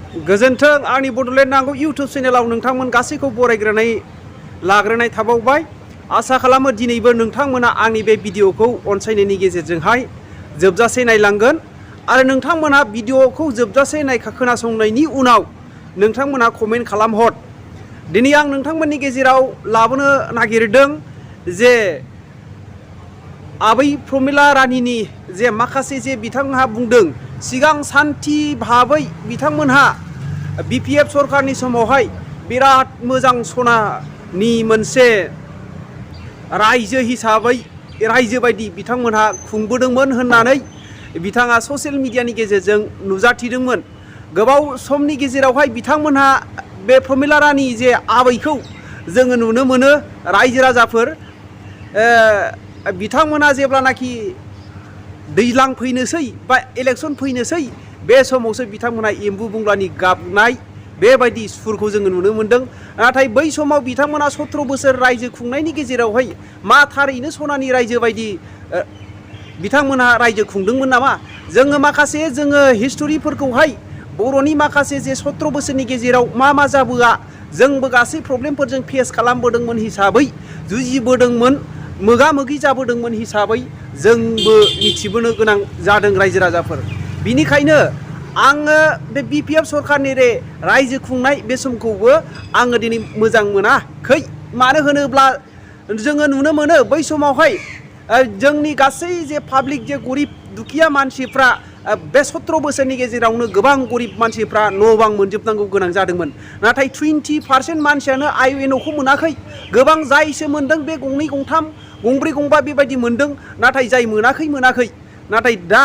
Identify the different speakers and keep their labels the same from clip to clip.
Speaker 1: गोजोन्थों आंनि बड'लेण्ड नांगौ इउटुब चेनेलाव नोंथांमोन गासैखौ बरायग्रोनाय लाग्रोनाय थाबावबाय। आसा खालामो दिनैबो नोंथांमोना आंनि बे भिडिअखौ अनसायनायनि गेजेरजोंहाय जोबजासे नायलांगोन आरो नोंथांमोना भिडिअखौ जोबजासे खोनासंनायनि उनाव नोंथांमोना कमेन्ट खालामहर। दिनै आं नोंथांमोननि गेजेराव लाबोनो नागिरदों जे आबै प्रमेला रानिनि जे माखासे जे बिथांहा बुंदों सिगां सान्थि भाबै बिथांमोनहा BPF सरकारनि समावहाय बिराद मोजां सनानि मोनसे रायजो हिसाबै रायजो बायदि बिथांमोनहा खुंबोदोंमोन होननानै बिथाङा ससियेल मिडियानि गेजेरजों नुजाथिदोंमोन। गोबाव समनि गेजेरावहाय बिथांमोनहा बे प्रमेला रानि जे आबैखौ जोङो नुनो मोनो रायजो राजाफोर बिथांमोना जेब्लानाखि दैज्लां फैनोसै बा इलेक्सन फैनोसै बे समावसो बिथांमोना एम्बु बंग्लानि गाबनाय बेबायदि सुरखौ जोङो नुनो मोनदों। नाथाय बै समाव बिथांमोना 17 बोसोर रायजो खुंनायनि गेजेरावहाय मा थारैनो सनानि रायजो बायदि बिथांमोनहा रायजो खुंदोंमोन नामा? जोङो माखासे हिस्टरिफोरखौहाय बर'नि माखासे जे 17 बोसोरनि गेजेराव मा जाबोआ जोंबो गासै प्रब्लेमफोरजों फेस खालामबोदोंमोन हिसाबै जुजिबोदोंमोन मोगा मोगि जाबोदोंमोन हिसाबै जोंबो मिथिबोनो गोनां जादों रायजो राजाफोर। बिनिखायनो आङो बे BPF सरकारनि रायजो खुंनाय बे समखौबो आङो दिनै मोजां मोनाखै। मानो होनोब्ला जोङो नुनो मोनो बै समावहाय जोंनि गासै जे पाब्लिक जे गरिब दुखिया मानसिफ्रा बे 17 बोसोरनि गेजेरावनो गोबां गरिब मानसिफ्रा न' बां मोनजोबनांगौ गोनां जादोंमोन। नाथाय 20% मानसियानो न'खौ मोनाखै। गोबां जायसो मोनदों बे गंनै गंथाम गंब्रै गंबा बेबायदि मोनदों। नाथाय जाय मोनाखै। नाथाय दा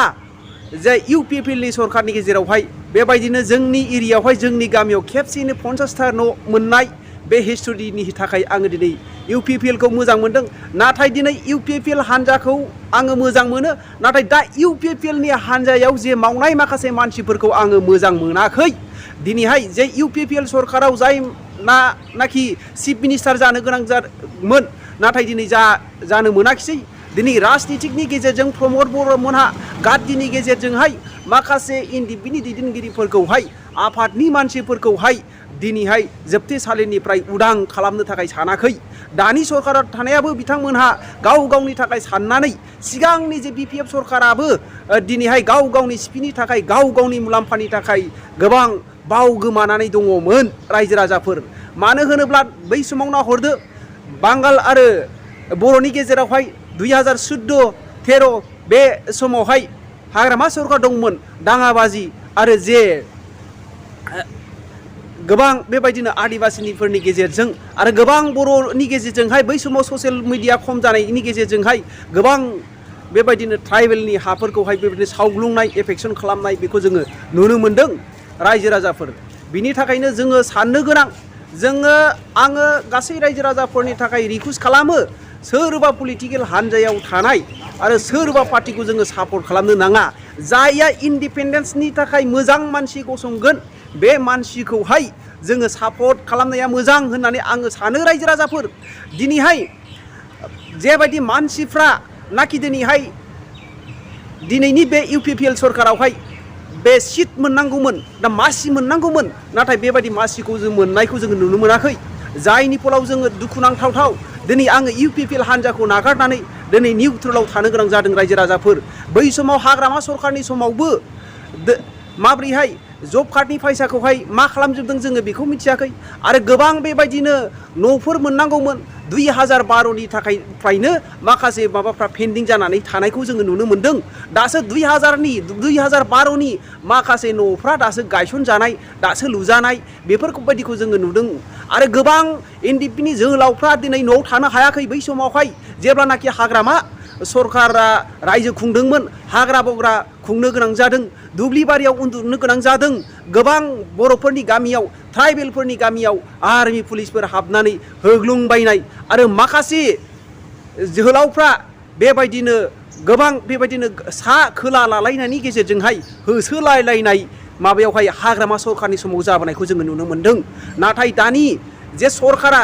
Speaker 1: जे UPPनि सरकारनि गेजेरावहाय बेबायदिनो जोंनि एरियायावहाय जोंनि गामियाव खेबसेयैनो 50था न' मोननाय बे हिस्टरिनि थाखाय आङो दिनै UPPखौ मोजां मोनदों। नाथाय दिनै UPP हान्जाखौ आङो मोजां मोनो। नाथाय दा UPPनि हान्जायाव जे मावनाय माखासे मानसिफोरखौ आङो मोजां मोनाखै। दिनैहाय जे UPP सरकाराव जाय नाखि चिफ मिनिस्टार जानो गोनां जादोंमोन नाथाय दिनै जानो मोनाखिसै। दिनै राजनितिकनि गेजेरजों प्रमद बर'मोनहा गाद्दिनि गेजेरजोंहाय माखासे इन्डिपिनि दैदेनगिरिफोरखौहाय आफादनि मानसिफोरखौहाय दिनैहाय जोबथेसालिनिफ्राय उदां खालामनो थाखाय सानाखै। दानि सरकाराव थानायाबो बिथांमोनहा गावनि थाखाय साननानै सिगांनि जे BPF सरकाराबो दिनैहाय गावनि सिपिनि थाखाय गावनि मुलाम्फानि थाखाय गोबां बावगोमानानै दङमोन रायजो राजाफोर। मानो होनोब्ला बै समाव नाहरदो बांगाल आरो बर'नि गेजेरावहाय 2014-13 बे समावहाय हाग्रामा सरकार दंमोन दाङाबाजि आरो जे गोबां बेबायदिनो आदिबासिनिफोरनि गेजेरजों आरो गोबां बर'नि गेजेरजोंहाय बै समाव ससियेल मिडिया खम जानायनि गेजेरजोंहाय गोबां बेबायदिनो ट्राइबेलनि हाफोरखौहाय बेबायदिनो सावग्लुंनाय एफेक्सन खालामनाय बेखौ जोङो नुनो मोनदों रायजो राजाफोर। बिनि थाखायनो जोङो साननो गोनां आङो गासै रायजो राजाफोरनि थाखाय रिकुवेस्ट खालामो सोरबा पलिटिकेल हान्जायाव थानाय आरो सोरबा पार्टिखौ जोङो सापर्ट खालामनो नाङा। जायया इन्डिपेन्डेन्सनि थाखाय मोजां मानसि गसंगोन बे मानसिखौहाय जोङो सापर्ट खालामनाया मोजां होननानै आङो सानो रायजो राजाफोर। दिनैहाय जेबायदि मानसिफ्रा नाखि दिनैनि बे UPP सरकारावहाय बे सिट मोननांगौमोन दा मासि मोननांगौमोन नाथाय बेबायदि मासिखौ जों मोननायखौ जोङो नुनो मोनाखै। जायनि फलाव जोङो दुखुनांथाव दिनै आङो UPP हान्जाखौ नागारनानै दिनै निउट्रेलाव थानो गोनां जादों रायजो राजाफोर। बै समाव हाग्रामा सरकारनि समावबो माब्रैहाय जब कार्डनि फैसाखौहाय मा खालामजोबदों जोङो बेखौ मिथियाखै। आरो गोबां बेबायदिनो न'फोर मोननांगौमोन 2012नि थाखायनो माखासे माबाफ्रा पेन्डिं जानानै थानायखौ जोङो नुनो मोनदों। दासो 2012नि माखासे न'फ्रा दासो गायसनजानाय दासो लुजानाय बेफोरबायदिखौ जोङो नुदों। आरो गोबां इन्डिपिनि जोहोलावफ्रा दिनै न'आव थानो हायाखै। बै समावहाय जेब्लानाखि हाग्रामा सरकारा रायजो खुंदोंमोन हाग्रा बग्रा खुंनो गोनां जादों दुब्लि बारियाव उन्दुनो गोनां जादों। गोबां बर'फोरनि गामियाव ट्राइबेलफोरनि गामियाव आर्मि पुलिसफोर हाबनानै होग्लुंबायनाय आरो माखासे जोहोलावफ्रा बेबायदिनो गोबां बेबायदिनो सा खोला लालायनायनि गेजेरजोंहाय होसोलायलायनाय माबायावहाय हाग्रामा सरकारनि समाव जाबोनायखौ जोङो नुनो मोनदों। नाथाय दानि जे सरकारा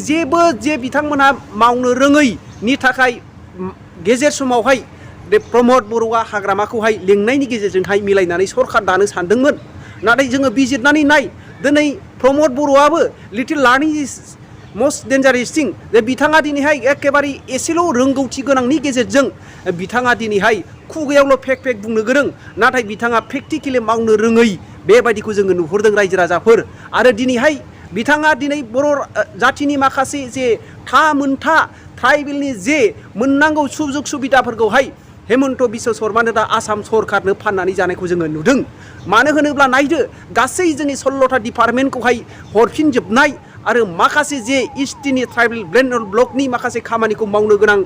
Speaker 1: जेबो बिथांमोनहा मावनो रोङैनि थाखाय गेजेर समावहाय बे प्रमद बर'आ हाग्रामाखौहाय लेंनायनि गेजेरजोंहाय मिलायनानै सरकार दानो सानदोंमोन। नाथाय जोङो बिजिरनानै नाय दिनै प्रमद बर'आबो लिटिल लार्निं इज most dangerous thing जे बिथाङा दिनैहाय एखेबारे एसेल' रोंगौथि गोनांनि गेजेरजों बिथाङा दिनैहाय खुगायावल' फेक फेक बुंनो गोरों नाथाय बिथाङा प्रेक्टिकेलि मावनो रोङै बेबायदिखौ जोङो नुहुरदों रायजो राजाफोर आरो दिनैहाय बिथाङा दिनै बर' जाथिनि माखासे जे मोनथा ट्राइबेलनि जे मोननांगौ सुजुग सुबिदाफोरखौहाय हेमन्त बिश्व शर्मानो दा आसाम सरकारनो फाननानै जानायखौ जोङो नुदों मानो होनोब्ला नायदो गासै जोंनि 16था डिपार्टमेन्टखौहाय हरफिनजोबनाय आरो माखासे जे इस्टनि ट्राइबेल ब्लकनि माखासे खामानिखौ मावनो गोनां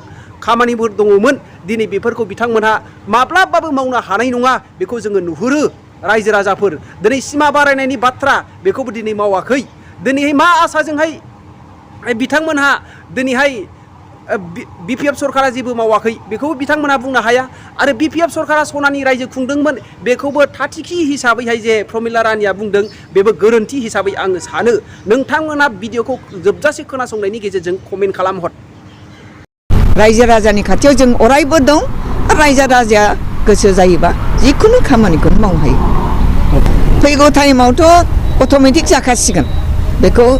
Speaker 1: खामानिफोर दङमोन दिनै बेफोरखौ बिथांमोनहा माब्लाबाबो मावनो हानाय नङा बेखौ जोङो नुहुरो रायजो राजाफोर दिनै सिमा बारायनायनि बाथ्रा बेखौबो दिनै मावाखै दिनैहाय मा आसाजोंहाय बिथांमोनहा दिनैहाय BPF सरकारा जेबो मावाखै बेखौबो बिथांमोनहा बुंनो हाया आरो BPF सरकारा सनानि रायजो खुंदोंमोन बेखौबो थाथिखि हिसाबैहाय जे प्रमिला रानिया बुंदों बेबो गोरोन्थि हिसाबै आङो सानो नोंथांमोना भिडिअखौ जोबजासे खोनासंनायनि गेजेरजों कमेन्ट खालामहर
Speaker 2: रायजो राजानि खाथियाव जों अरायबो दं रायजो राजाया गोसो जायोबा जिखुनु खामानिखौनो मावनो हायो फैगौ टाइमावथ' अट'मेटिक जाखासिगोन बेखौ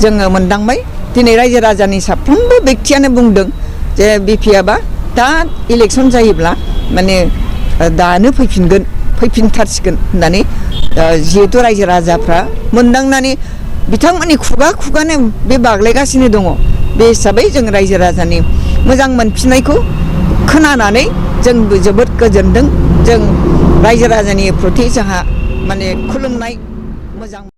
Speaker 2: जोङो मोनदांबाय दिनै रायजो राजानि साफ्रोमबो बेक्तियानो बुंदों जे BPFआ दा इलेक्सन जायोब्ला माने दानो फैफिनथारसिगोन होननानै जिहेतु रायजो राजाफ्रा मोनदांनानै बिथांमोननि खुगानो बे बाग्लायगासिनो दङ बे हिसाबै जों रायजो राजानि मोजां मोनफिननायखौ खोनानानै जोंबो जोबोद गोजोनदों जों रायजो राजानि प्रति जोंहा माने खुलुमनाय मोजां